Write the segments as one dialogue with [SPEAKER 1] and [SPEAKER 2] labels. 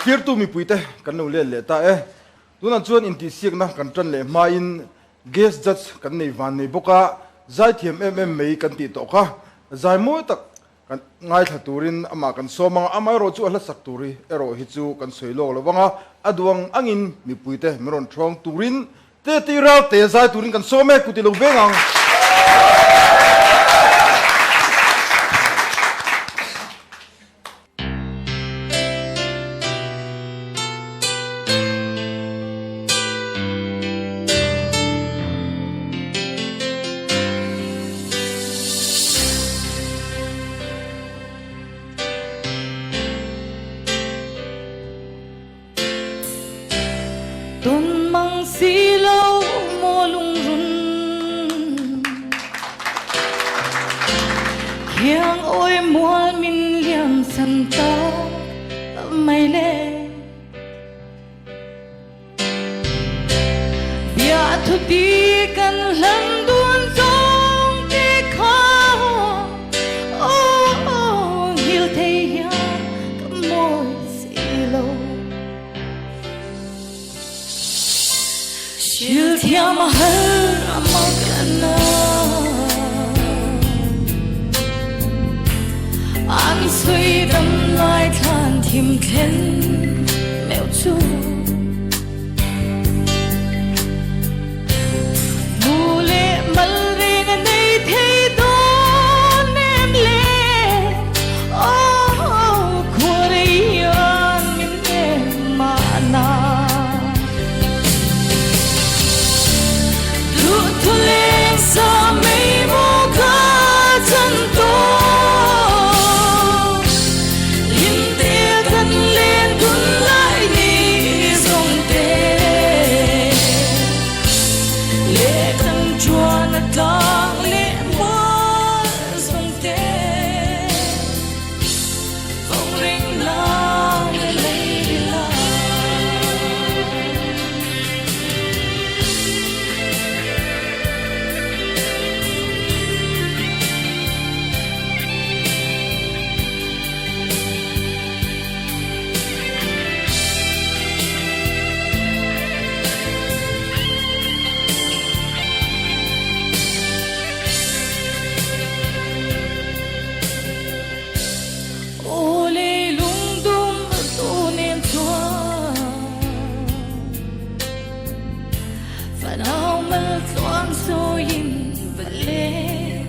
[SPEAKER 1] Thirtu mipuite kan lo let leh ta e. Tunah chuan intihsiakna kan tan leh hmain guest judge kan nei van nei bawk a, zaithiam em em mai kan tih tawh kha zai mawi tak kan ngaithla turin amah kan sawm ang a, amaherawh chu a hlasak tur hi erawh hi chu kan sawi lawk lo vang a, a duh ang angin mipuite min rawn thawng turin Tete Ralte zai turin kan sawm e, kut i lo veng ang.
[SPEAKER 2] Tun mang si lo maw lungrun Khiang awi mual min liam san ta mai le Bia thu ti kan hlan dun zawng te kha Oh, hil thei hian ka mawi si lo Sil thiam a har a mak a na An sui dam lai thlan thim thlen meuh chu Mu leh mal reng a nei thei dawn em le Oh khua rei hian min hnem mahna Duh thu leng sa mei maw kha chan tawh Hlim te kan len dun lai ni zawng te Leh kan chuan a tlang leh mual zawng te Vawng ring lang le lei ri la. Aw leilung dum tu nen chuan Fanau mal tluang sawiin va leng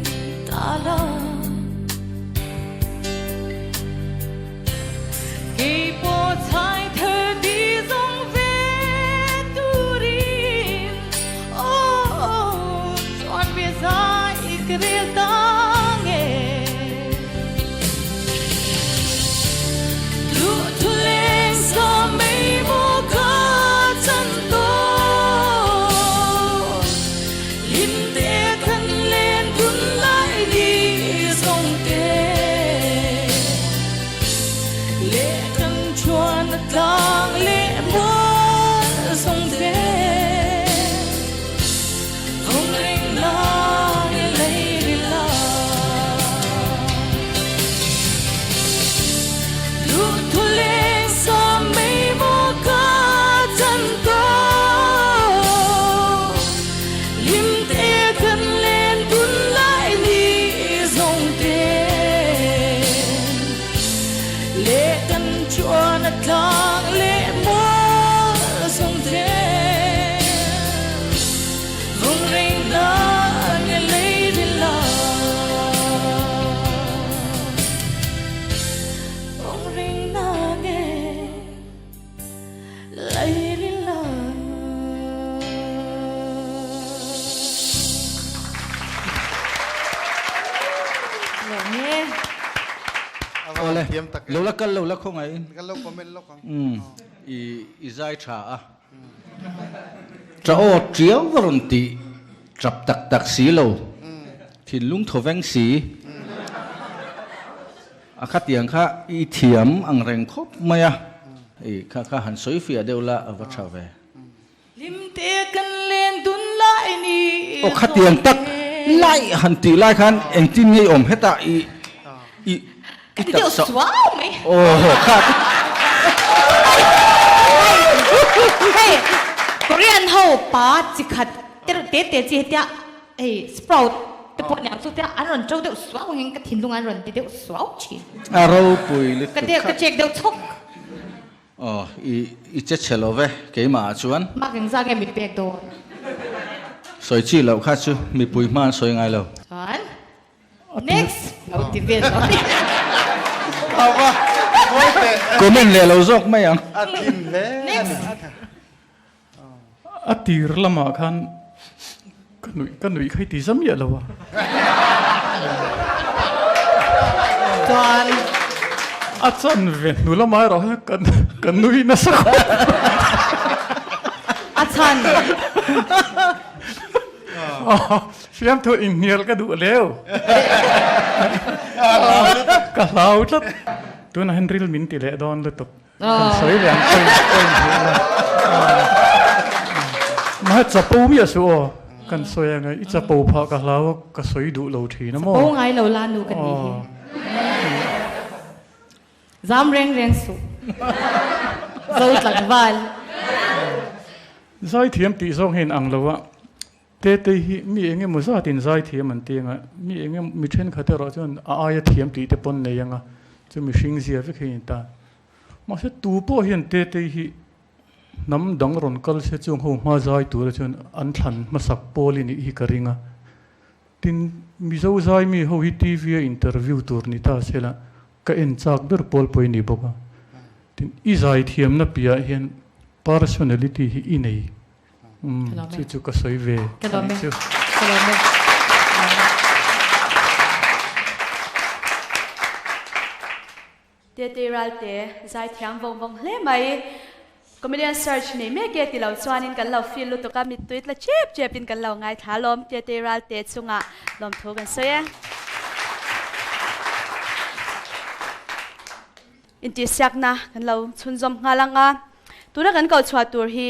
[SPEAKER 2] ta la. Kei pawh chhai thar ti zawng ve turin aw chuan ve zai ka rel ta nge. Duh thu leng sa mei maw ka chan tawh Hlim te kan len dun lai ni zawng te. Leh kan chuan a tlang leh mual zawng te Vawng ring lang i lei ri la Duh thu leng sa mei maw ka chan tawh Hlim te kan len dun lai ni zawng te Leh kan chuan a tlang leh mual zawng te Vung reng na nge lei ri la Vung reng na nge lei ri la.
[SPEAKER 3] Awle, lo la kal lo la khawngaih in.
[SPEAKER 4] Kan lo comment lawk ang.
[SPEAKER 3] I i zai tha a. Tha aw tiau va rawn ti tap tak tak si lo. Thinlung thaw veng si. A khatiang kha i thiam ang reng khawp mai a, i kha kha han sawi fiah deuh la a va tha ve.
[SPEAKER 2] Hlimte kan len dun lai ni
[SPEAKER 3] Aw khatiang tak lai han tih lai khan engtin nge i awm hetah i i
[SPEAKER 2] i deuh suau mai.
[SPEAKER 3] Aw kha.
[SPEAKER 2] Hei Korean ho pa chi khat te reuh te te chi hetia hei sprout te pawh aniang chu tia an rawn to deuh suau angin ka thinlung an rawn ti deuh suau thin.
[SPEAKER 3] A ropui lutuk
[SPEAKER 2] kha. Ka check deuh chhawk.
[SPEAKER 3] Aw, i i che chhe lo ve, keimah ah chuan.
[SPEAKER 2] Mark engzah nge min pek dawn?
[SPEAKER 3] Sawi chi loh kha chu mipui hma an sawi ngai lo.
[SPEAKER 2] Chuan next lo ti vel lo.
[SPEAKER 4] A va mawi teh.
[SPEAKER 3] Comment leh lo zawk mai ang.
[SPEAKER 4] A tlin hle a ni.
[SPEAKER 2] Next.
[SPEAKER 5] A tir lamah khan ka nuih ka nuih kha i ti za miah lo a.
[SPEAKER 2] Chuan.
[SPEAKER 5] A chan ve hnu lamah erawh hian ka ka nui nasa khawp.
[SPEAKER 2] A chan.
[SPEAKER 5] Fiamthu inhnial ka duh leu. Ka hlau tlat. Tunah hian ril min ti leh dawn lutuk. Kan sawi leh ang point point hi la. Mahse chapo miah suh aw. Kan sawi ang e. I chapo phah ka hlau a ka sawi duh lo thin a maw.
[SPEAKER 2] Chapo ngai lo la nu ka nih hi. Zam reng reng suh. Zo tlangval.
[SPEAKER 5] Zaithiam tih zawng hian ang lo a. Tetei hi mi eng emaw zatin zaithiam an ti anga, mi eng emaw mi thenkhat erawh chuan a aia thiam tih te pawn nei anga, chu mihring zia vek hi a ni ta. Mahse tu pawh hian Tetei hi hnam dang rawn kal se chung ho hma zai tura chuan an thlan hmasak pawl i nih hi ka ring a. Tin, Mizo zai mi ho hi TV a interview tur ni ta sela ka en chak ber pawl pawh i ni bawk a. Tin, i zaithiamna piahah hian personality hi i nei. Chu chu ka sawi ve anih chu.
[SPEAKER 6] Tete Ralte zaithiam vawng vawng hle mai. Comedian search nei mek e ti lo chuanin kan lo feel lutuk a, mittui tla chep chepin kan lo ngaithla alawm. Tete Ralte chungah lawmthu kan sawi e. Intihsiakna kan lo chhunzawm nghal ang a, tuna kan ko chhuah tur hi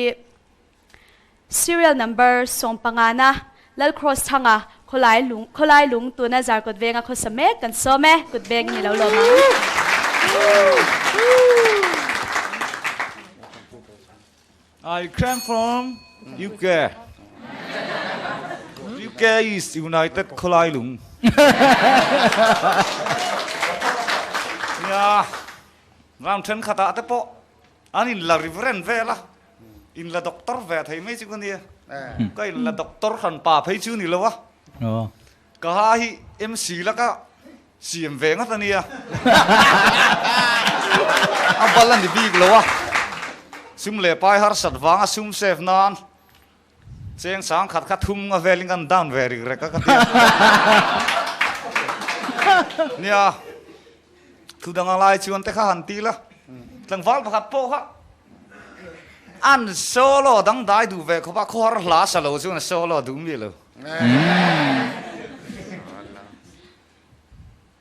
[SPEAKER 6] Serial number sawmpangana Lalcross Thanga khawlai lung khawlai lung tuna Zarkawt venga khawsa mek kan sawm e, kut beng in i lo lawm ang.
[SPEAKER 7] I came from UK. UK is United khawlai lung. Nia, ram thenkhatah te pawh an inla reverend vel a, inla doctor ve thei mai chu ka nia. Ka inla doctor hran pa phei chu ni lo a. Ka ha hi MC laka siam ve ngat a nia. A bal a ni bik lo a. Sum leh pai harsat vanga sum save nan cheng sang khat kha thum nga velin kan down ve rik rek a ka ti a. Nia, thu dang a lai chuan te kha han ti la. Tlangval pakhat pawh kha an solo dangdai duh ve khawp a, khawhar hla sa lo chuan a solo duh miah lo.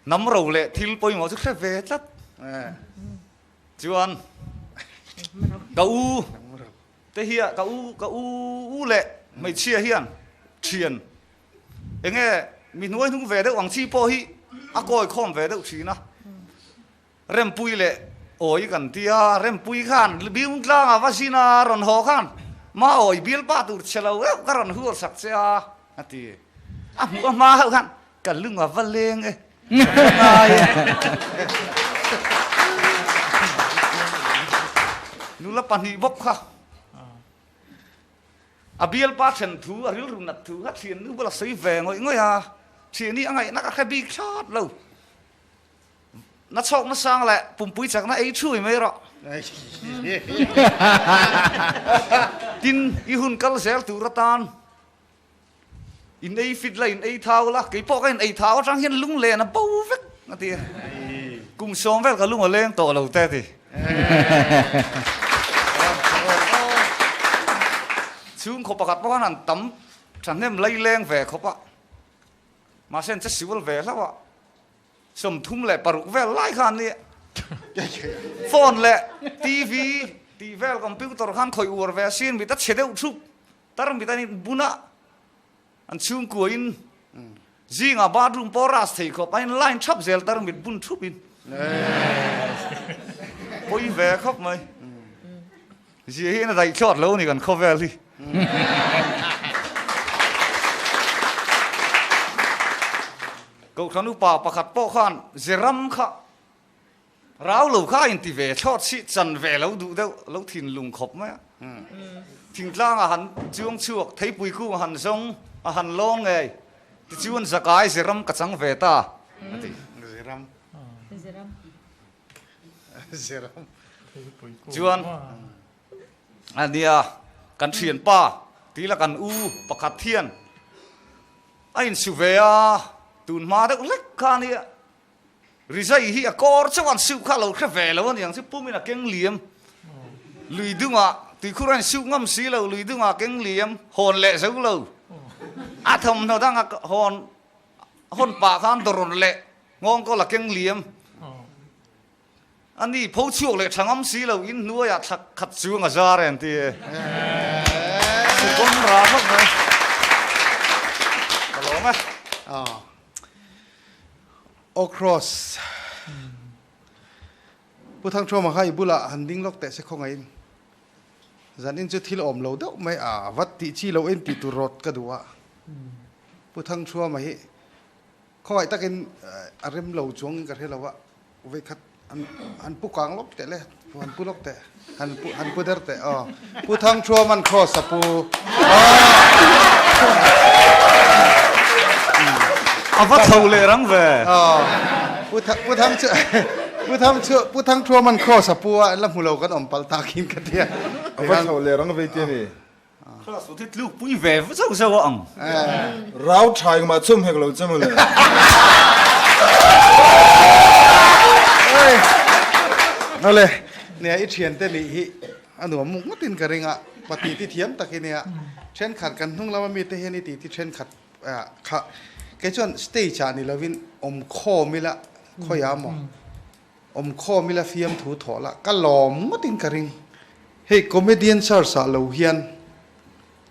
[SPEAKER 7] Hnam ro leh thil pawimawh chu hre ve tlat. Chuan ka u te hian ka u ka u u leh hmeichhia hian thian enge mi hnuai hnung ve deuh ang chi pawh hi a kawi khawm ve deuh thin a. Rempui leh awi kan ti a, Rempui khan biung tlangah va zin a, rawn haw khan ma awi bialpa tur che lo deuh ka rawn hual sak che a, a ti. A hmuh a hma hauh khan ka lung a va leng e, ka va ngai e. Nula pahnih bawk kha a bialpa then thu, a rilru nat thu kha thiannu bula sawi ve ngawih ngawih a, thiani a ngaihna ka hre bik thlawt lo. Na chhawk na sang leh pumpui chakna ei thui mai rawh. Tin, i hun kal zel tur atan in ei fit la, in ei thau la, kei pawh ka in ei thau atang hian lung len a bo vek a ti a. Kum sawm vel ka lung a leng tawh lo te a ti. Chhungkhaw pakhat pawh khan han tam thahnem laileng ve khawp a, mahse an che sual ve hlauh a. 36 vel lai khan ni phone leh TV tih vel computer khan khawih uar ve asin mit a chhe deuh thup tar mit a ni buna an chhungkua in zingah bathroom pawh ras thei khawp a in line thap zel tar mit bun thup in pawi ve khawp mai. Zia hian a daih thlawt lo a ni kan khawvel hi. Kohhran upa pakhat pawh khan Zeram kha rau lo kha a inti ve thlawt si, chan ve lo duh deuh lo thinlung khawp mai a. Thingtlang a han chuang chhuak, theipui kung a han zawng, a han lawng ngei. Tichuan Zakai Zeram ka chang ve ta a ti.
[SPEAKER 4] Zeram. Zeram.
[SPEAKER 7] Chuan a nia kan thianpa tila kan u pakhat hian a insu ve a, tun hma deuh hlek kha a nia. Rizai hi a kawr chauh an suh kha a lo hre ve lo a niang chu pumin a keng liam. Lui dungah tuikhur a insuh ngam si lo, lui dungah a keng liam, hawn leh zo lo. A thawmhnaw danga hawn hawn pah khan dawrawn leh nghawngkawl a keng liam. A ni pho chhuak leh tha ngam si lo, in hnuaiah thla khat chuang a zar e an ti e. Supawn ra vak mai. Ka lawm e.
[SPEAKER 4] Aw Cross. Pu Thangthuama kha i bulah han ding lawk teh se khawngaihin. Zanin chu thil awm lo deuh mai a, vat tih chi loh in tih tur rawt ka duh a. Pu Thangthuama hi khawngaih takin a rem lo chuangin ka hre lo a, vawikhat han pu kang lawk teh le, han pu lawk teh, han pu han pu der teh aw. Pu Thangthuaman Cross a pu.
[SPEAKER 7] A va chho leh rang ve.
[SPEAKER 4] Pu Pu Thang chu Pu Thang chu Pu Thangthuaman Cross a pu a, la hmu lo kan awm palh takin ka tia.
[SPEAKER 1] A va chho leh rang ve tia ni.
[SPEAKER 7] Class u thi tluk pui ve zauh zauh a ang.
[SPEAKER 1] Rau tha engmah chhum hek lo che mawle.
[SPEAKER 4] Awle, nia i thiante nih hi a nuam muk ngawtin ka ring a, pa titi thiam tak hi nia, thenkhat kan hnung lama mite hian i titi thenkhat kha kei chuan stage ah ni lovin awm khawm ila khawiah maw Awm khawm ila fiamthu thawh lah ka lawm ngawtin ka ring. Hei comedian search ah lo hian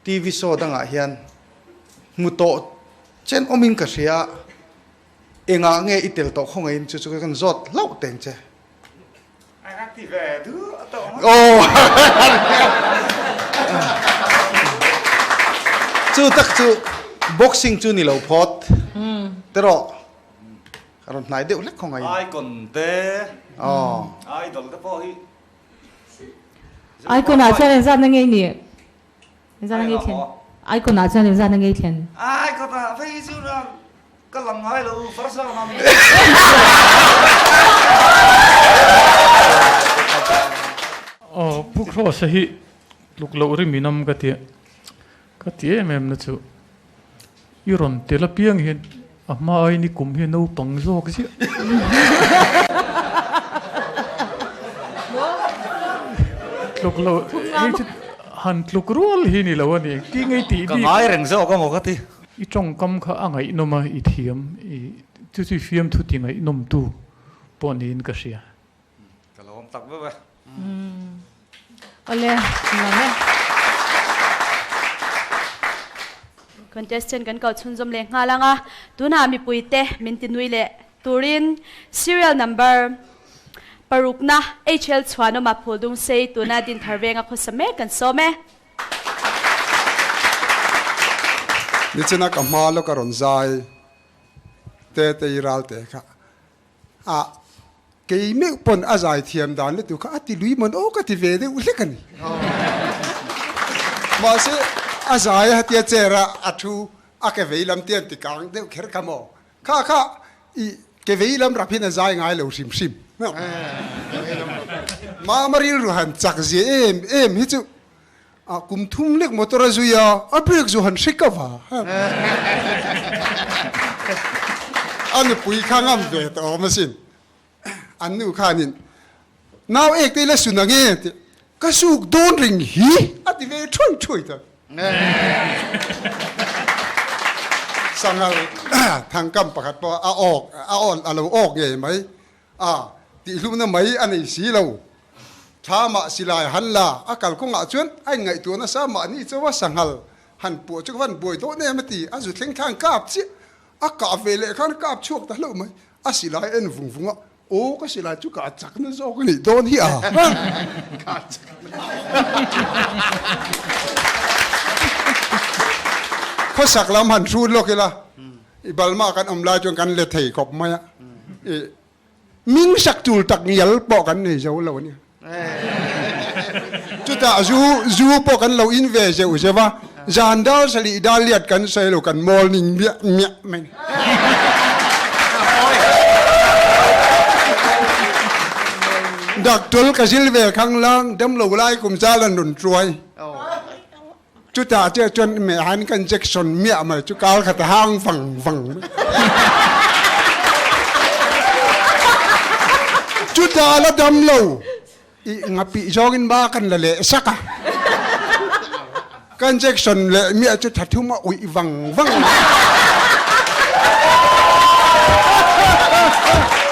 [SPEAKER 4] TV show dangah hian hmu tawh chen awmin ka hria a, engah nge i tel tawh khawngaihin chu chu ka kan zawt hlauh teng che.
[SPEAKER 7] A ka ti ve duh tawh ngawt.
[SPEAKER 4] Aw Chu tak chu boxing chu ni lo phawt tiraw. Ka rawn hnai deuh hlek khawngaih.
[SPEAKER 7] Icon te, idol te pawh hi.
[SPEAKER 2] Icon ah chuan engzatna ngei ni? Engzatna ngei thlen? Icon ah chuan engzatna ngei thlen?
[SPEAKER 7] Icon ah phei chu ka lang ngai lo first round ah.
[SPEAKER 5] Aw Pu Cross-a hi tluk loh rim inawm ka ti a, ka ti em em na chu. I rawn tel apiang hian a hma aiin i kum hi a naupang zawk ziah. Tluk lo, hei chu han tluk rual hi ni lo a ni. Engtin nge i tih bik?
[SPEAKER 7] Ka ngai reng zawk a maw ka ti.
[SPEAKER 5] I tawngkam kha a ngaihnawm a, i thiam, i chu chu i fiamthu ti ngaihnawmtu pawh niin ka hria.
[SPEAKER 7] Ka lawm tak veuh e.
[SPEAKER 2] Awle, nuam e.
[SPEAKER 6] Contestant kan kal chhunzawm leh nghal ang a, tunah mipuite min ti nui leh turin serial number parukna HL Chhuanawma Phuldung sei tuna Dinthar venga khawsa mek kan sawm e.
[SPEAKER 8] Nichina ka hma lawk a rawn zai te te i ral te kha A, kei meuh pawn a zai thiam dan lutuk kha a ti lui mawn aw ka ti ve deuh hlek a ni. Mahse, a zai a tia chair a a thu a ke vei lam te an ti kang deuh kher kha maw? Kha kha i ke vei lam rap hian a zai ngai lo hrim hrim. Mama rilru han chak zia em em hi chu A kum thum lek motor a zui a, a brake zu han hre ka va. A nupui kha ngam ve ta awm asin. An nu khanin, Nau ek te ila sun ang e tih, ka suk dawn reng hi a ti ve thuai thuai ta. Sanghal thangkam pakhat pawh a awk, a awn, a lo awk ngei mai. A, tihhlumna mai a nei si lo. Tha mah silai han la, a kalkawngah chuan a inngaihtuah nasa mahni chawa sanghal han puah chu ka van buai dawn em a ti. A zu thleng thlang kap chiah, a kah ve leh khan kap chhuak ta hlauh mai. A silai en vung vung a. Aw ka silai chu kah chakna zawk a nih dawn hi a. Kah chakna. Khawsak lam han hrut lawk ila, i Balma kan awm lai chuan kan let thei khawp mai a. I Ming sak tul tak ngial pawh kan nei zo lo a nia. Chutah zu zu pawh kan lo in ve zeuh zeuh a, zan dal salih dal liat kan sawi lo kan mawl ning miah miah mai ni. Daktawlh ka zil ve khang lang damlo lai kum zal an rawn tuai. Chutah chiah chuan meh han kan Jackson miah mai chu kar khat a hang vang vang mai. Chutah la dam lo i ngapih zawngin ba kan la leh sak a. Kan Jackson leh miah chu thathum a uih vang vang mai.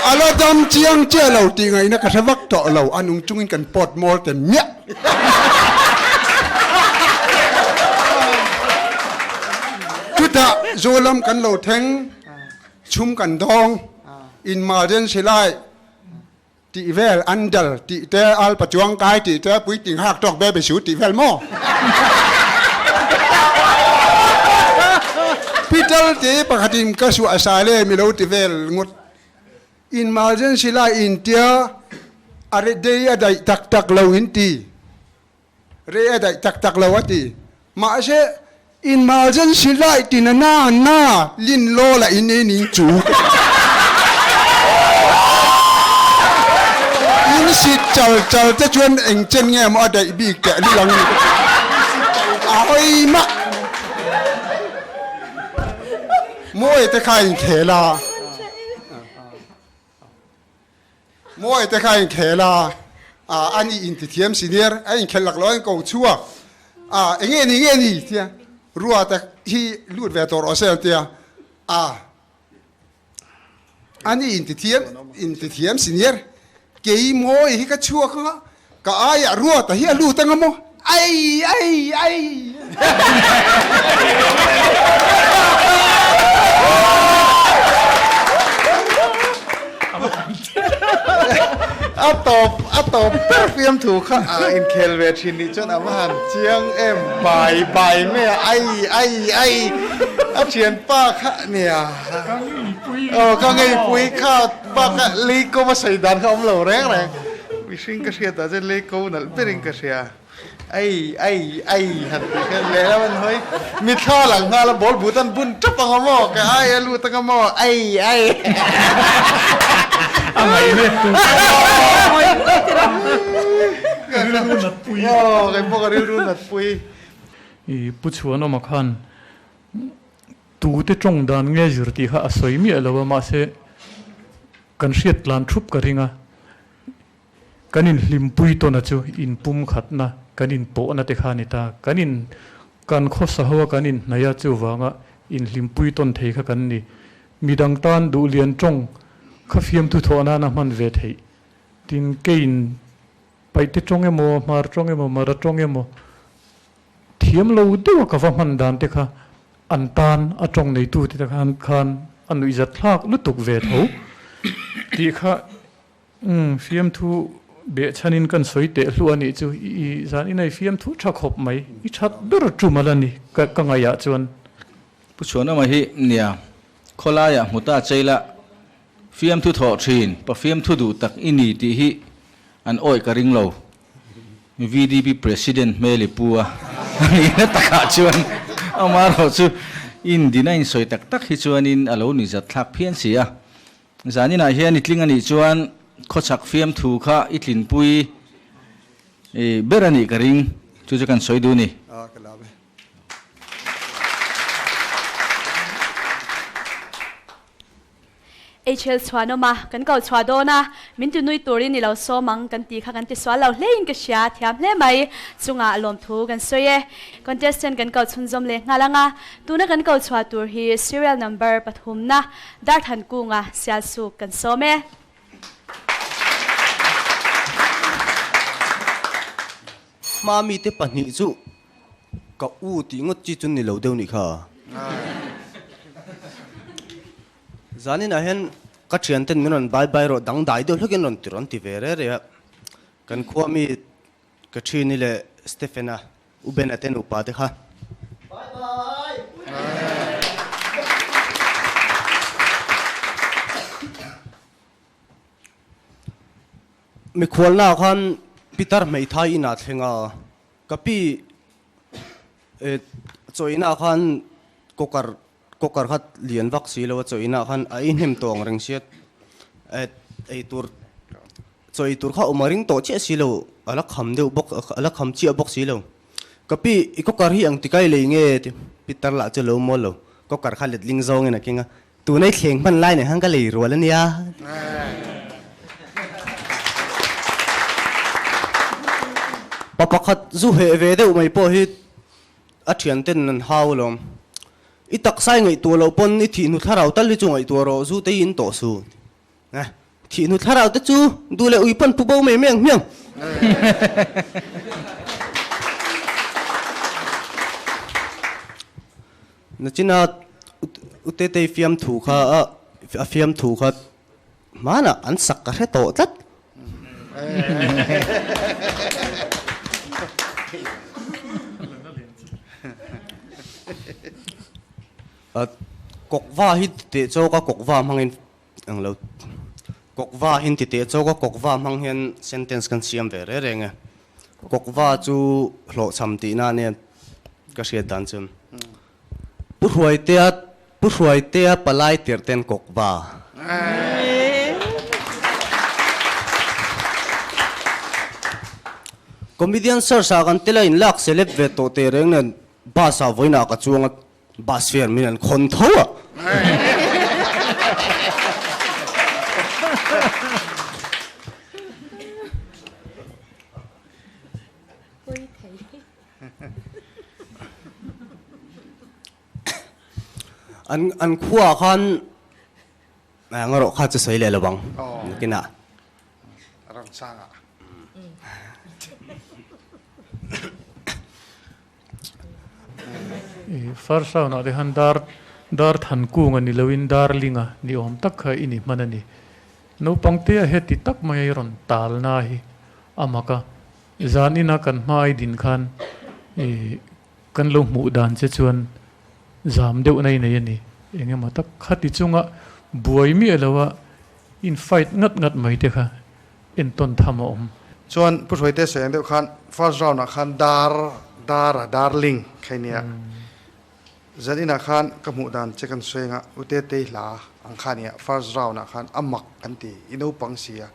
[SPEAKER 8] A la dam chiang chiah lo tih ngaihna ka hre vak tawh lo, a nung chungin kan pawt mawl te miah. Chutah Zolam kan lo thleng, chhum kan dawng, inmergency lai tih vel, andal tih te, alpa chuang kai tih te, puitling hak tawk baby suit tih vel maw? Pital te pakhatin ka suah sa le mi lo ti vel ngawt. Emergency lai in tia a re dei a daih tak tak lo in ti. Re a daih tak tak lo a ti. Mahse emergency lai ti na na na lin law la in in in chu. In sit chal chal te chuan eng chen nge maw a daih bik teh lul ang ni ka ti. A hawi mah. Mawi te kha inkhel a. Mawi te kha inkhel a. A ni intithiam senior a inkhel lak lo a inko chhuak. A enge ni nge ni tia rua te hi lut ve tawh rawh se an tia. A a ni intithiam intithiam senior kei mawi hi ka chhuak anga Ka aiah Ruata hi a lut anga maw? Ai! Ai! Ai!
[SPEAKER 4] A tawp a tawp ber fiamthu kha a inkhel ve thin nih chuan a va han chiang em bai bai mai a ai ai ai a thianpa kha nia aw ka ngeipui kha Bakah lei ko a sawi dan kha a awm lo reng reng. Mihring ka hriat ah chuan lei ko nalh berin ka hria. Ai ai ai han tih khan lehlam an hawi. Mithla lang nghal a ball but an bun tap ang a maw? Ka ai a lut ang a maw? Ai ai.
[SPEAKER 5] A ngaih mek tu. Rilru nat pui.
[SPEAKER 4] Aw kei pawh ka rilru nat pui.
[SPEAKER 5] I Pu Chhuanawma khan Tute tawng dan nge zir tih kha a sawi miah lo a, mahse kan hriat tlan thup ka ring a, kan inhlimpui tawna chu inpumkhatna, kan inpawhna te kha a ni ta. Kan in kan khawsa ho a, kan inhnaih a, chuvanga inhlimpui tawn thei kha kan ni. Midang tan duhlian tawng kha fiamthu thawh nana hman ve theih. Tin, keiin paihte tawng emaw, hmar tawng emaw, mara tawng emaw, Thiam lo deuha ka va hman dan te kha an tan a tawng neitu te khan khan a nuihzat thlak lutuk ve tho tih kha umm fiamthu behchhanin kan sawi teh hluah a nih chu i zan inei fiamthu tha khawp mai i that ber tum ala ni ka ka ngaihah chuan.
[SPEAKER 3] Pu Chhuanawma hi nia khawlaiah hmu ta cheila fiamthu thawh thin pa fiamthu duh tak i ni tih hi an awih ka ring lo. VDP President hmel i pu a, a nihna takah chuan amaherawh chu indin a insawi tak tak hi chuanin a lo nizat thlak phian si a. Zaninah hian i tling a nih chuan khawchhak fiamthu kha i tlinpui ber a nih ka ring, chu chu kan sawi duh a ni.
[SPEAKER 6] HL chhuanawm a, kan ko chhuah dawn a, min ti nui turin i lo sawm ang kan tih kha kan ti sual lo hlein ka hria, thiam hle mai. Chungah lawmthu kan sawi e. Contestant kan ko chhunzawm leh nghal ang a, tuna kan ko chhuah tur hi serial number pathumna Darthankunga Sialsuk kan sawm e.
[SPEAKER 9] Hma mite pahnih chu ka u tih ngawt chi chu ni lo deuh nih kha. Zaninah hian. Ka thianten min rawn bye bye rawh dangdai deuh hlekin rawn ti rawn ti ve re re a. Kan khua mi Kathrini leh Stephen-a U Ben-a te nupa te kha.
[SPEAKER 10] Bye bye!
[SPEAKER 9] Mikhualna ah khan Peter hmeithai inah thleng a, ka pi chawina ah khan kawkar kawkar kha lian vak si lo a chawina ah khan a ei hnem tawh ang reng sia ei tur chaw ei tur kha awm a ring tawh chiah si lo a la kham deuh bawk a la kham chiah bawk si lo ka pi i kawkar hi ang tikai lei nge ti Peter lah chu a lo mual lo kawkar kha letling zawngin a keng a Tun ei thleng hman lai nen khan ka lei rual a nia. Pa pakhat zu heh ve deuh mai pawh hi a thian ten an hau alawm. I taksa i ngaihtuah loh pawn i thihnu thlarau tal hi chu ngaihtuah rawh zu te hi in tawh su. Thihnu thlarau te chu duh leh ui pawn pu bo mai mai ang hmiang. Nachina U Tetei fiamthu kha a fiamthu kha hmanah an sak ka hre tawh tlat. Kawkva hi teh chawk a kawkva hmangin ang lo kawkva hi ti teh chawk a kawkva hmang hian sentence kan siam ve reng reng e. Kawkva chu hlawhchham tihna ania ka hriat dan chuan. Pu Hruaitea Pu Hruaitea palai tirh ten kawkva. Comedian search ah kan tel a inlak celeb ve tawh teh reng nen bus ah vawiinah ka chuang a Bus fare min an khawn tho a. An an khuaah khan eng erawh kha chu sawi leh lo ang nakinah.
[SPEAKER 4] Ramsanga.
[SPEAKER 5] First round ah te khan dar dar than kung a ni lo in dar ling a ni awm tak kha i ni hman a ni. Naupang te a heti tak mai a i rawn tal na hi a mak a. Zan ina kan hma ai din khan i kan lo hmuh dan che chuan zam deuh na i nei a ni. Eng emaw tak khati chunga buai miah lo a in fight ngat ngat mai te kha entawn tham a awm.
[SPEAKER 4] Chuan Pu Hruaite sawi ang deuh khan first round ah khan dar dar a darling kha i nia. Zan inah khan ka hmuh dan che kan sawi anga U Tetei hla ang kha nia first round ah khan a mak kan ti i naupang si a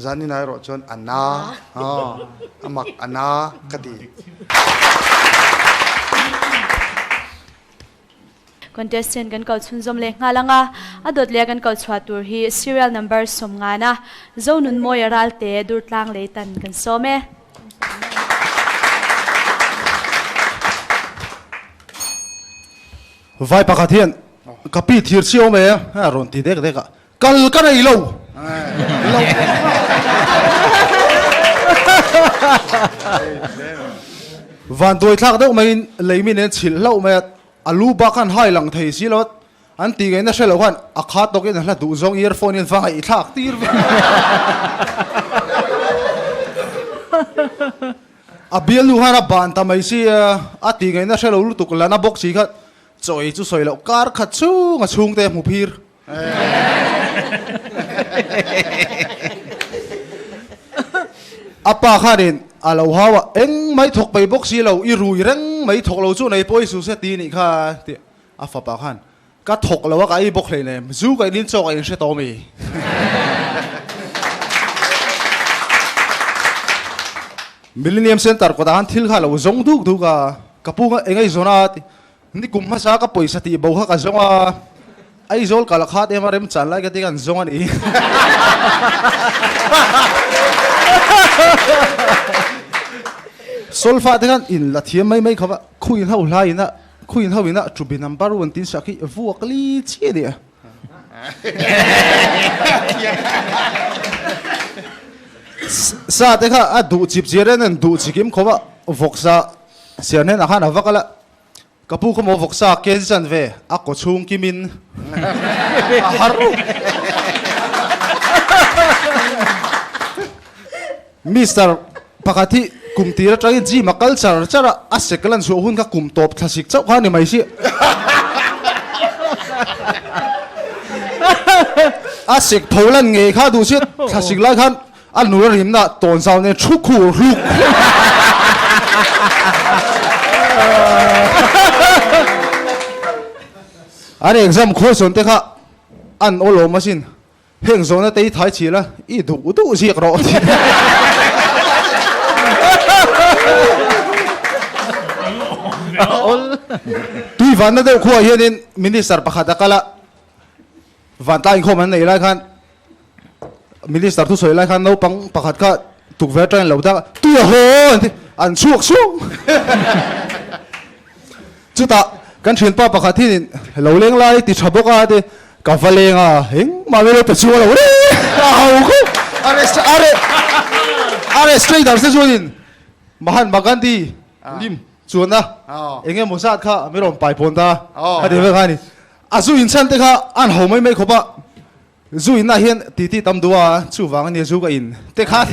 [SPEAKER 4] zan inah erawh chuan a na a mak a na ka ti.
[SPEAKER 6] Contestant kan kal chhunzawm leh nghal ang a, a dawt leh kan kal chhuah tur hi serial number 50 na Zonunmawia Ralte Durtlang Leitan kan sawm e.
[SPEAKER 11] Vai pakhat hian ka pi thir chi awm e a rawn ti dek dek a, kal ka nei lo lo. Van tuai thlak deuh maiin lei mi nen chhilh hlauh mai a, A lu bak khan hai lang thei si lo, an tih ngaihna hre lo khan a kha tawkin a hla duh zawng earphone in va ngaihthlak tir ve. A bialnu khan a ban ta mai si a, a tih ngaihna hre lo lutuk lana bawk si kha chaw ei chu sawi loh kar khat chhung a chhungte a hmu phir. A pa khanin a lo hau a, eng mai thawk pei bawk si lo, i rui reng mai thawk lo chu nei pawh i su se ti nih kha tih a fapa khan ka thawk lo a ka ei bawk hleinem, zu ka in chaw ka in hre tawh mi. Millennium Centre kawtah khan thil kha a lo zawng duk duk a, ka pu kha eng a i zawn a ti. Ni kum hmasa ka pawisa tih bo kha ka zawng a, Aizawl kal a khat em a remchan lai ka ti kan zawng a ni. Solfa te khan in la thiam mai mai khawp a, khuin ho hlai in a, khuin ho in a chubi number one tin sak hi vuak li chi a ni a. Sa te kha a duh chip chiar en an duh chikim khawp a, vawksa siar hnenah khan a va kal a, Ka pu khaw maw vawksa ken zan ve a kaw chhung kimin a har. Mister pakhat hi kum tir atangin gym a kal char char a, a sek lan chhuah hun kha kum tawp thlasik chauh kha a ni mai si. A sek tho lan ngei kha duh si, thlasik lai khan a nula rimna tawn zau nen thu khur hluk. An exam question te kha an awlawm asin. Heng zawhna te i thai chhil a, i duh duh ziak rawh tih. Tui vanna deuh khuaah hianin Minister pakhat a kal a, vantlang inkhawm an neih lai khan Minister thusawi lai khan naupang pakhat kha tukverh atangin lo dak a, tui a haw an ti, an chhuak suau. Chutah kan thianpa pakhat hianin lo leng lai ti tha bawk a ti, ka va leng a, engmah mai lo pe chu a lo reng a hau khawp. RS Traders te chuanin Mahatma Gandhi lim chuanna eng emaw zat kha mi rawn pai pawn ta a ti vel kha a ni. A zu inchhan te kha an ho mai mai khawp a. Zu inah hian titi tam duh a, chuvang a nia zu ka in te kha.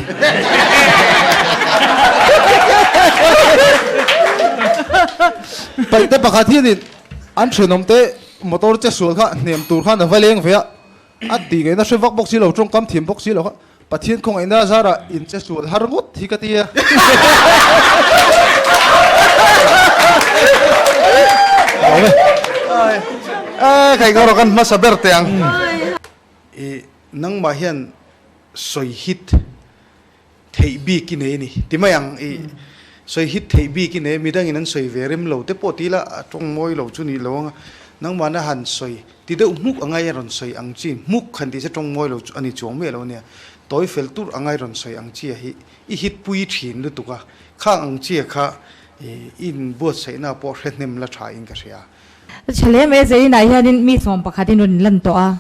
[SPEAKER 11] Paih te pakhat hianin an thenawm te motor che sual kha hnem tur khan a va leng ve a, a tih ngaihna hre vak bawk si lo, tawngkam thiam bawk si lo kha Pathian khawngaihna zarah in che sual har ngawt hi ka ti a.
[SPEAKER 4] Khai ka rawh kan hmasa ber teh ang. I nangmah hian sawi hit theih bik i nei a ni ti mai ang. I sawi hit theih bik i nei a, midangin an sawi ve rem lo te pawh ti ila a tawng mawi lo chu nih lo ang a. Nangmahna han sawi Ti deuh hmuk angai a rawn sawi ang chi, hmuk han tih se tawng mawi lo chu a ni chuang miah lo ania. Tawi fel tur angai rawn sawi ang chi a hi i hit pui thin lutuk a, khang ang chi a kha i inbuatsaihna pawh hre hnem la tha in ka hria.
[SPEAKER 12] Tha hle mai a, Zainah hianin mi 11 in rawn inlan tawh a,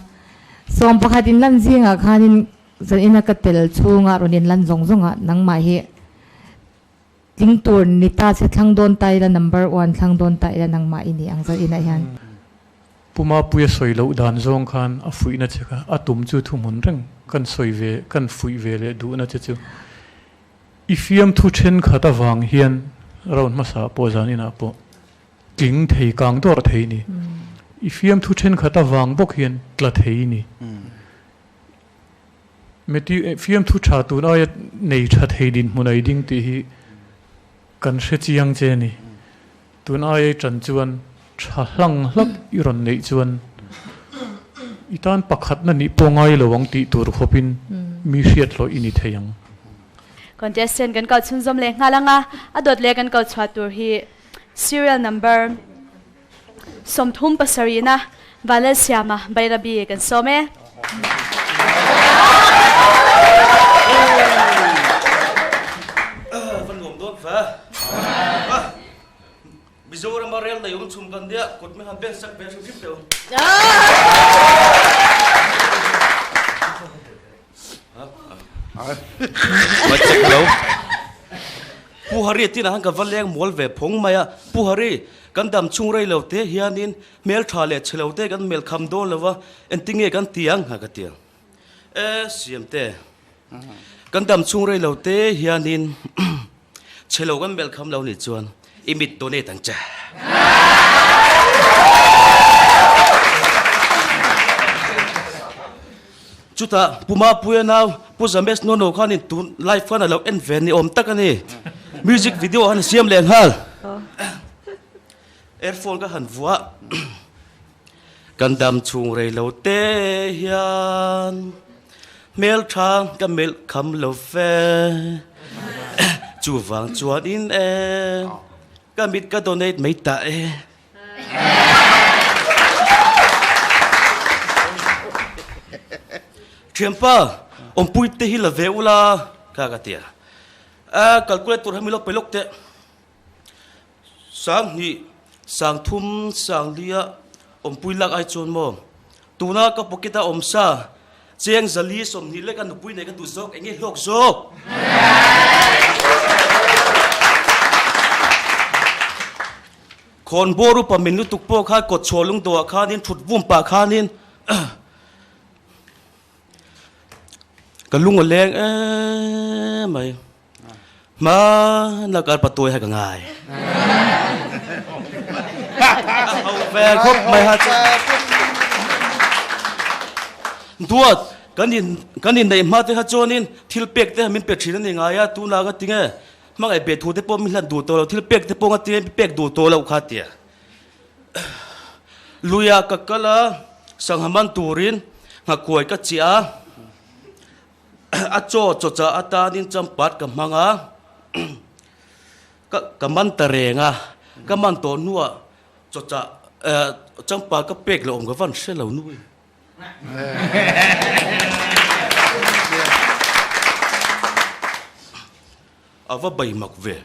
[SPEAKER 12] 11 inlan zingah khanin Zaina ka tel chhunga rawn inlan zawng zawng a, nangmah hi Tling tur ni ta che thlang dawn ta ila number one thlang dawn ta ila nangmah i ni ang zat inah hian.
[SPEAKER 5] Pu Mapuia sawi loh dan zawng khan a fuihna che kha a tum chu thuhmun reng kan sawi ve kan fuih ve leh duhna che chu i fiamthu thenkhat avang hian round hmasa ah pawh zan inah pawh tling thei kang dawrh thei ni i fiamthu thenkhat avang bawk hian tla thei ni. Meti fiamthu tha tun aia nei tha thei dinhmun ei ding tih hi kan hre chiang che a ni. Tun aia i tan chuan tha hlang hlak i rawn neih chuan i tan pakhatna nih pawh ngai lo ang tih tur khawpin mi hriat hlawh i ni thei ang.
[SPEAKER 6] Contestant kan kal chhunzawm leh nghal ang a, a dawt leh kan kal chhuah tur hi serial number 37 na Vanlalsiama Bairabi kan sawm e.
[SPEAKER 13] Va nuam dawn ve. Mizorama rel nei awm chhum kan nia kut mi han ben sak ve hrim hrim teh u. Pu Hari tinah khan ka va leng mual ve phawng mai a, Pu Hari, kan dam chhung rei lo te hianin hmel tha leh chhe lo te kan hmel kham dawn lo va, engtinge kan ti ang? a ka ti a. E, Siamte, kan dam chhung rei lo te hianin chhe lo kan hmel kham lo nih chuan i mit donate ang che. Chutah Pu Mapuia nau Pu Zames Nono khanin tun live khan a lo en ve ni awm tak a ni. Music video han siam leh nghal. Earphone ka han vuah. Kan dam chhung rei lo te hian hmel tha ka melh kham lo fe. Chuvang chuan in e ka mit ka donate mai ta e. Thianpa, awmpui te hi la ve ula, kha ka ti a. A calculator ha mi lawk pe lawk teh. 2000, 3000, 4000 awmpui lak ai chuan maw? Tuna ka pocket a awm sa, cheng 420 lek a nupui nei ka duh zawk, eng nge hlawk zawk? Khawn bawr upa min lutuk pawh khan kawt chhuah lungdawh ah khanin thut vum pah khanin. Ka lung a leng em mai. Hmana kar patuai ha ka ngai. A ho ve khawp mai ha chu. Duat, kan in kan inneih hma te kha chuanin thil pek te min pe thin a ni ngai a, tunah ka ti nge hmangaih pe thu te pawh min hlan duh tawh lo, thil pek te pawh nga ti nge min pek duh tawh loh kha tia. Luiah ka kal a, sangha man turin nghakuai ka chiah a. A chaw chawchah atanin champat ka hmang a, ka ka man ta reng a, ka man tawh hnuah chawchah champat ka pek loh awm ka van hre lo nui. A va bei mak ve.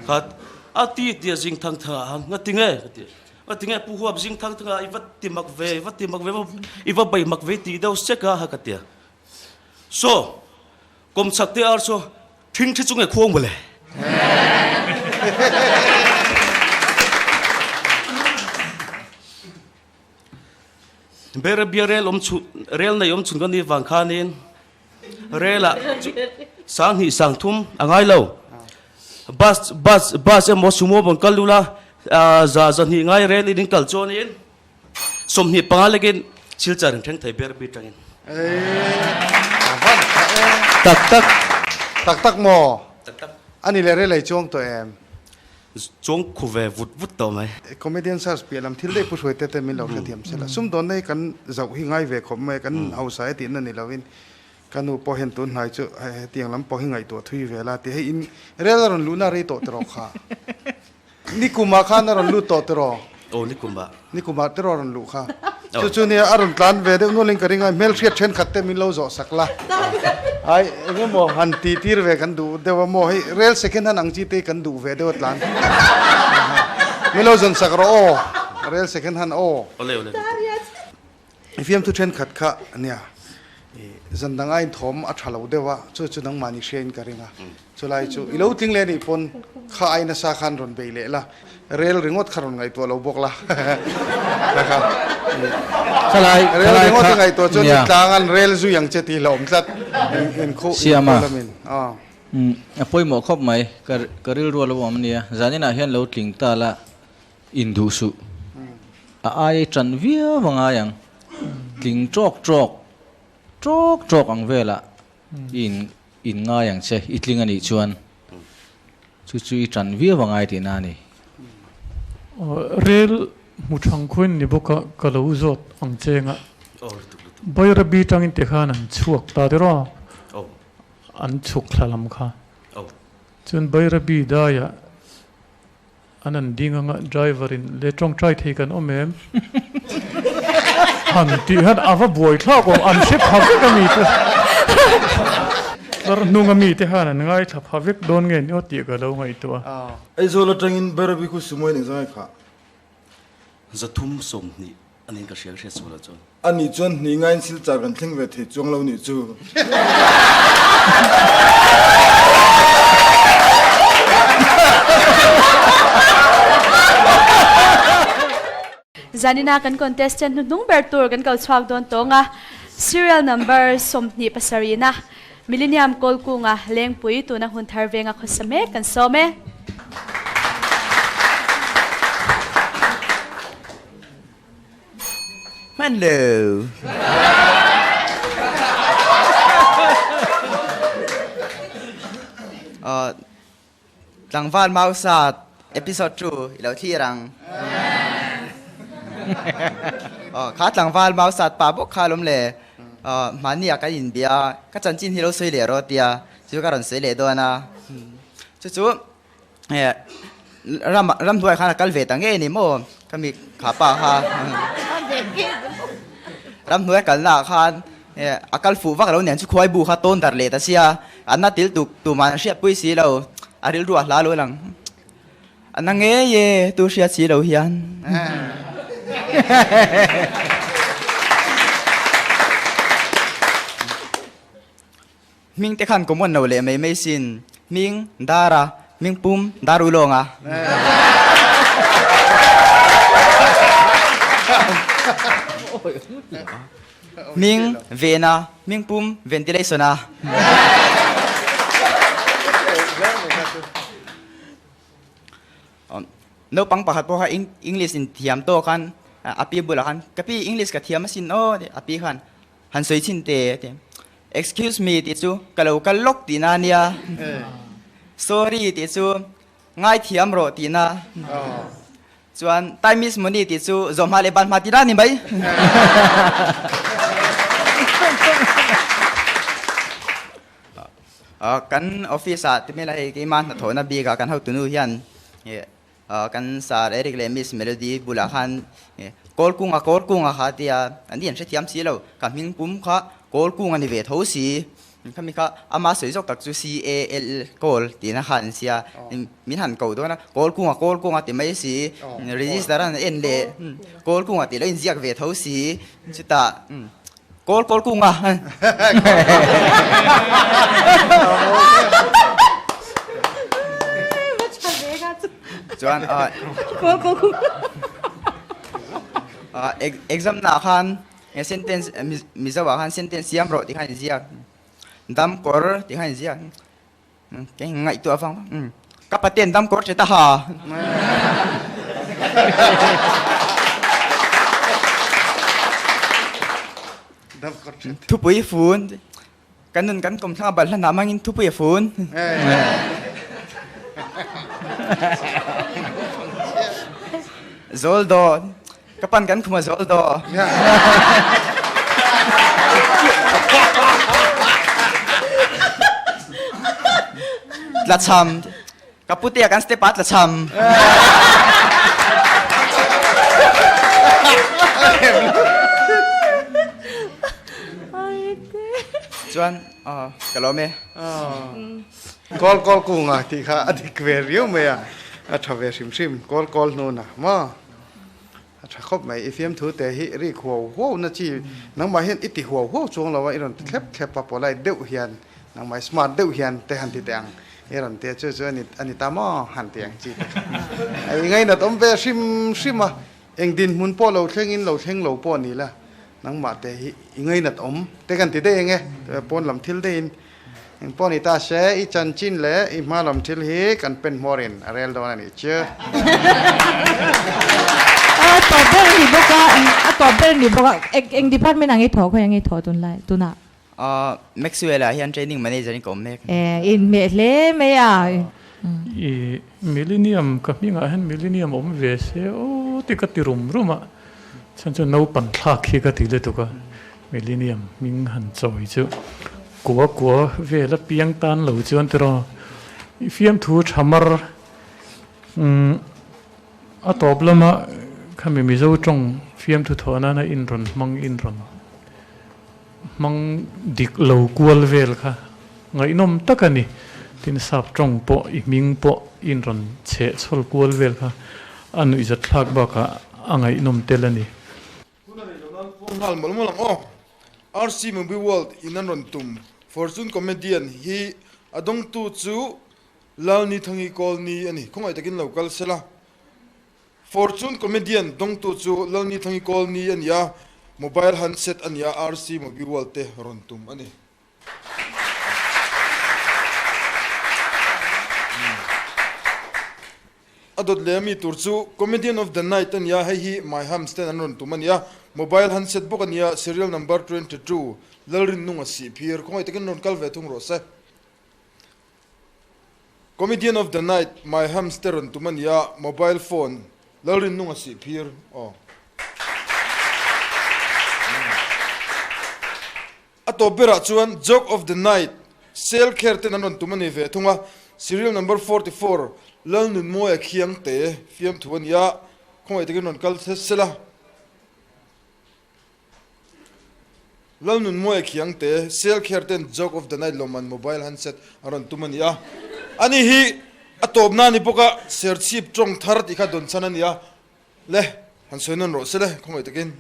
[SPEAKER 13] Kha a ti tia zing thang thang ah nga ti nge ka ti. Nga ti nge pu huap zing thang thang ah i va ti mak ve, i va ti mak ve, i va bei mak ve ti deuh sek a ha ka tia. Saw, kawm chak te ar saw thing thi chu nge khuang mawle. Berabia rel awm chhun, rel nei awm chhun ka ni vang khanin rel ah 2000 3000 a ngai lo. Bus, bus, bus emaw sumo maw an kal lul a, za 200 ngai rel in in kal chuanin 25 lekin Silchar in thleng thei ber bik tangin.
[SPEAKER 4] Tak tak. Tak tak maw? Tak tak. Ani leh rel ei chuang tawh em?
[SPEAKER 13] Chuang khu ve vut vut tawh mai.
[SPEAKER 4] Comedian search piah lam thil daih pu hruai te te min lo hrethiam sela. Sumdawnna hi kan zauh hi ngai ve khawp mai a, kan hausa e tihna ni lovin ka nu pawh hian tun hnai chu hetiang lam pawh hi ngaihtuah thui ve la ti hei in rel a rawn luhna rei tawh tawh kha. Nikumah khan a rawn lut tawh tiraw?
[SPEAKER 13] Aw, nikumah.
[SPEAKER 4] Nikumah tiraw a rawn luh kha. Chu chu nia a rawn tlan ve deuh nualin ka ring a, hmelhriat thenkhat te min lo zawh sak la. Ai, eng emaw han tih tir ve kan duh deuh a maw, hei rel second hand ang chi te kan duh ve deuh a tlan. Min lo zawn sak rawh aw, rel second hand aw.
[SPEAKER 13] Awle awle.
[SPEAKER 4] I fiamthu thenkhat kha nia, i zan dang aiin thawm a tha lo deuh a, chu chu nangmahni hriain ka ring a. Chulai chu i lo tling leh nih pawn kha ai nasa khan rawn bei leh la, rel ringawt kha rawn ngaihtuah lo bawk la.
[SPEAKER 3] Khalai
[SPEAKER 4] Rel ringawt i ngaihtuah chuan i tlang an rel zui ang che tih hlauhawm tlat inkhu
[SPEAKER 3] Siama.
[SPEAKER 4] lamin.
[SPEAKER 3] A pawimawh khawp mai, ka rilru a lo awm ania, zaninah hian lo tling ta la Induh suh. A ai tan viau a ngai ang. Tling tawk tawk, tawk tawk ang velah i in in ngai ang che, i tling a nih chuan chu chu i tan viau a ngai tihna a ni.
[SPEAKER 5] Rel hmu thang khuin ni bawk a, ka lo zawt ang che anga Bairabi tangin te khan an chhuak ta der a, an chhuk thla lam kha. Chuan Bairabi daiah An an ding anga driver in le tawngtai thei kan awm em? Han tih hian a va buai thlak awm, an hre pha vek a mi te. Tlar hnung a mi te khan an ngaithla pha vek dawn nge ni aw tih ka lo ngaihtuah
[SPEAKER 1] a. Aizawl atangin Bairabi khu sumo in engzang ai khah?
[SPEAKER 13] 320 a niin ka hria ka hriat sual ah chuan.
[SPEAKER 1] A nih chuan hnih ngaiin Silchar kan thleng ve thei chuang lo nih chu.
[SPEAKER 6] Zanina kan contestant hnuhnung ber tur kan kal chhuak dawn tawng a, serial number 27 na Millennium Kawlkunga Lengpui tuna hun thar venga khawsa mek kan sawm e.
[SPEAKER 10] Hman lo. Tlangval Mausa episode 2 i lo thlir ang. Kha tlangval Mausat pa bawk kha alawm le. Hmani ah kan inbia a, ka chanchin hi lo sawi leh rawh tia chu ka rawn sawi leh dawn a. Chu chu Ram ramhnuai khan a kal ve ta ngei ni maw ka mi kha pa kha ramhnuai a kalna ah khan a kal fuh vak lo nen chu khuai bu kha tawn darh leh ta sia an na til tuk tumah an hriatpui si lo a rilru a hla lo lang a na ngei e tu hriat si lo hian. Hming te khan common lo leh mai mai sin. Hming, Dara, hming pum, Dar Ulawnga. Hming Vena, hming pum Ventilation a. Naupang pakhat pawh kha English in thiam tawh khan a pi bulah khan ka pi English ka thiam asin aw tih a pi khan han sawi chhin te a ti. Excuse me tih chu ka lo kal lawk tihna a nia. Sorry tih chu ngaithiam rawh tihna. Chuan time is money tih chu zawh hma leh ban hma tihna a ni mai. Kan office ah timela hei keimah hnathawhna bik ah kan hotunu hian kan Sir Eric leh Miss Melody bulah khan Kawlkunga Kawlkunga kha a tia, an ni an hrethiam si lo, ka hming pum kha Kawlkunga ni ve tho si, khami kha ama sawi zawk tak chu CAL Kawl tihna kha an sia, min han ko dawn a, Kawlkunga Kawlkunga ti mai si, register an en leh Kawlkunga tih lo inziak ve tho si, chutah Kawl kawl kunga. Chuan
[SPEAKER 12] Kawl kawl kung.
[SPEAKER 10] Exam na khan sentence Mizo ah khan sentence siam rawh tih khan inziak. Dam kawr tih khan inziak. Kei ngaihtuah vang ka paten dam kawr che ta ha. Thupui fun kan nun kan kawm thlang a bal hlan ah hmangin thupui a fun. Zawl daw ka pan kan khum a zawl daw. Tlacham ka putea kan step ah tlacham. Chuan ka lawm e.
[SPEAKER 4] Kawl kawl kunga tih kha a dik ve riau mai a, a tha ve hrim hrim kawl kawl hnuna maw a tha khawp mai. I fiamthu te hi rik huau huau na chi nangmah hian i ti huau huau chuang lo a, i rawn ti thlep thlep a, polite deuh hian nangmah smart deuh hian te han ti teh ang, i rawn ti a chu chu a ni ta maw han ti ang chi te kha i ngainat awm ve hrim hrim a, eng dinhmun pawh lo thlengin lo thleng lo pawh ni la nangmah te hi i ngainat awm te kan ti daih ang e, pawn lam thil daihin. Engpawh ni ta se, i chanchin leh i hma lam thil hi kan pen hmawrin a rel dawn a nih chu.
[SPEAKER 12] A tawp ber ni bawk a, a tawp ber ni bawk a, eng eng department ah nge i thawh, khawiah nge i thawh tunlai tunah?
[SPEAKER 10] Maxwell ah hian training manager in ka awm mek.
[SPEAKER 12] E, i inhmeh hle mai a.
[SPEAKER 5] I millennium ka hmingah hian millennium awm ve se aw ti ka ti rum rum a, chhan chu naupan thlak hi ka ti lutuk a, millennium hming han chawi chu kua kua vel a piang tan lo chuan tiraw i fiamthu tha mar umm a tawp lama khami Mizo tawng fiamthu thawh nana inrawn hmang inrawn Hmang dik lo kual vel kha ngaihnawm tak a ni. Tin, sap tawng pawh i hming pawh in rawn chheh chhawl kual vel kha a nuihzat thlak bakah a ngaihnawm tel a ni.
[SPEAKER 1] Hun a nei lo nan puang nghal mawlh mawlh ang aw. RC Movie World in an rawn tum Fortune Comedian hi a dawngtu chu Lalni Thangi Kawlni a ni. Khawngaih takin lo kal sela. Fortune Comedian dawngtu chu Lalni Thangi Kawlni a ni a, mobile handset a ni a, RC Mobiworld te rawn tum a ni. A dawt leh ami tur chu Comedian of the Night a ni a, hei hi My Hams ten an rawn tum a ni a, mobile handset bawk a ni a, serial number 22, Lalrinnunga Sihphir, khawngaih takin rawn kal ve thung rawh se. Comedian of the night my hamster rawn tum a ni a, mobile phone Lalrinnung a sih phir aw. A tawp berah chuan joke of the night sel kher ten an rawn tum a ni ve thung a, serial number 44 Lalnunmawia Khiangte fiamthu a ni a, khawngaih takin rawn kal sel a. Lalnunmawia Khiangte, Selkher ten Joke of the Night lawmman mobile handset a rawn tum a ni a. Ani hi a tawpna a ni bawk a, Serchhip tawng thar tih kha dawn chhan a ni a. Le, han sawi nawn rawh se le, khawngaih takin.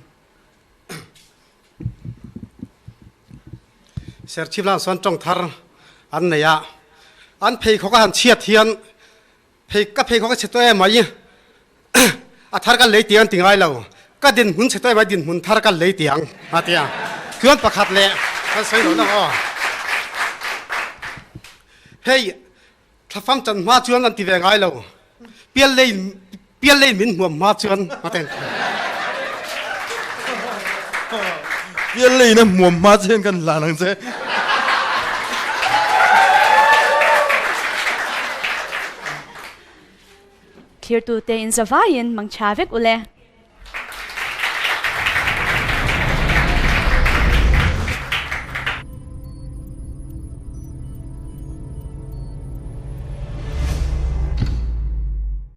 [SPEAKER 14] Serchhip lamah chuan tawng thar an nei a, an pheikhawk a han chhiat hian Phei ka pheikhawk a chhe tawh em mai, a thar ka lei tiang ti ngai lo, ka dinhmun chhe tawh em mai dinhmun thar ka lei tiang a ti a. Chuan pakhat leh kan sawi lo lang aw. Hei thlafam chan hma chuan an ti ve ngai lo. Pial lei pial lei min hmuam hma chuan a ten.
[SPEAKER 1] Pial lei na hmuam hma chuan kan hlan ang che.
[SPEAKER 6] Thirtute in zavaiin mangtha vek ule.